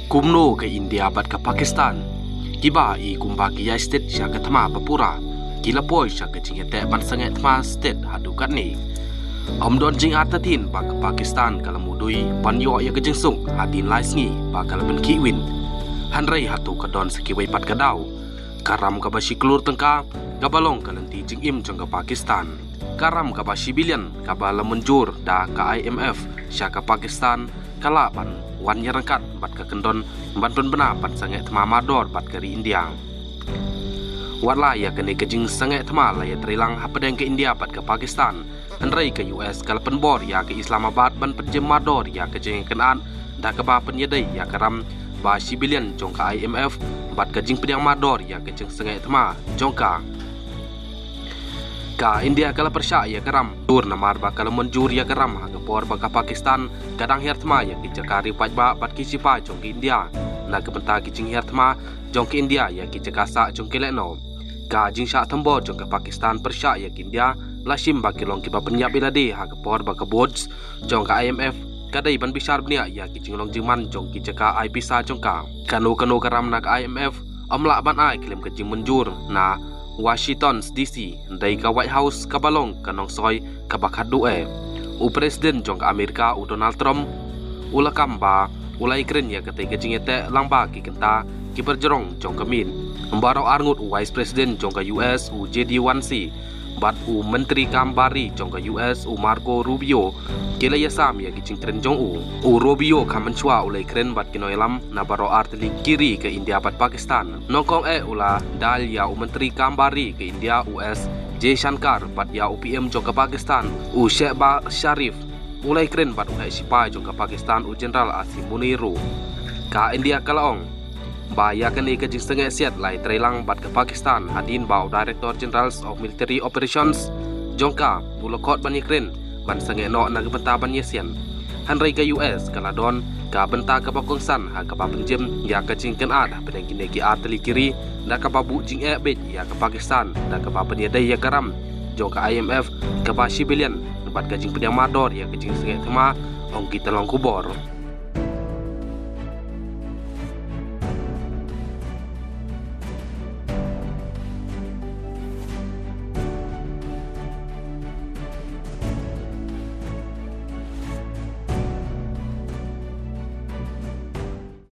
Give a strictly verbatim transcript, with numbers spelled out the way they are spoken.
Kumno ka India bad ka Pakistan, kiba i kumba ki ïai stet sha ka thma ba pura, ki la poi sha ka jingïateh ban sangeh thma stet haduh katne? Ym don jingartatien ba ka Pakistan ka la mudui ban ïoh ïa ka jingsuk hadien lai sngi ba ka la pynkhih win. Hynrei hato ka don sa kiwei pat ka daw, ka ram kaba shi klur tyngka, kaba long ka lynti jingim jong ka Pakistan, ka ram kaba shi billion kaba la mynjur da ka I M F sha ka Pakistan, ka lah ban wan ïaryngkat bad ka kyndon ban pynbna ban sangeh thma mardor bad ka ri India. Wat la ïa kane ka jingsangeh thma la ïatreilang hapdeng ka India bad ka Pakistan, hynrei ka U S ka la pynbor ïa ka Islamabad ban pynjem mardor ïa ka jingïakynad da kaba pynïadei ïa ka ram ba shi billion jong ka I M F bad ka jingpdiang mardor ïa ka jingsangeh thma jong ka. Ka India ka la pyrshah ïa ka ram dur namar ba ka la mynjur ïa ka ram ha ka por ba ka Pakistan ka dang hiar thma ïa ki jaka ri paidbah bad ki shipai jong ka India na ka bynta ki jinghiar thma jong ka India ïa ki jaka sah jong ki lehnoh. Ka jingshah thombor jong ka Pakistan pyrshah ïa ka India la shim ba ki long kiba pynïap ïalade ha ka por ba ka board jong ka I M F ka dei ban bishar bniah ïa ki jinglong jingman jong ki jaka ai pisa jong ka. Kano kano ka ram na ka I M F ym lah ban ai khlem ka jingmynjur na Washington D C, dei ka White House kaba long ka nongsoi kaba khatduh eh. U President jong ka Amerika u Donald Trump u la kam ba u la ïakren ïa katei ka jingïateh lyngba ki kynta kiba jrong jong ka miet. Baroh arngut u Vice President jong ka U S u J D Vance bad u Myntri Kam Bar Ri jong ka U S u Marco Rubio ki la ïasam ïa ki jingkren jong u. U Rubio kham mynshuwa u la ïakren bad ki nongïalam na baroh ar tylli ki ri ka India bad Pakistan. Nyngkong eh u la dal ïa u Myntri Kam Bar Ri ka India u S Jaishankar bad ïa u P M jong ka Pakistan u Shehbaz Sharif. U la ïakren bad u heh shipai jong ka Pakistan u General Asim Munir ruh. Ka India ka la ong ba ïa kane ka jingsangeh siat la ïatreilang bad ka Pakistan hadien ba u Director General of Military Operations jong ka u la khot ban ïakren ban sangeh noh na ka bynta ban ïasian. Hynrei ka U S ka la don ka bynta kaba kongsan ha kaba pynjem ïa ka jingïakynad hapdeng kine ki ar tylli ki ri da kaba buh jingeh beit ïa ka Pakistan da kaba pynïadei ïa ka ram jong ka I M F kaba shi billion bad ka jingpynïamar dor ïa ka jingsangeh thma, ong ki tyllong khubor.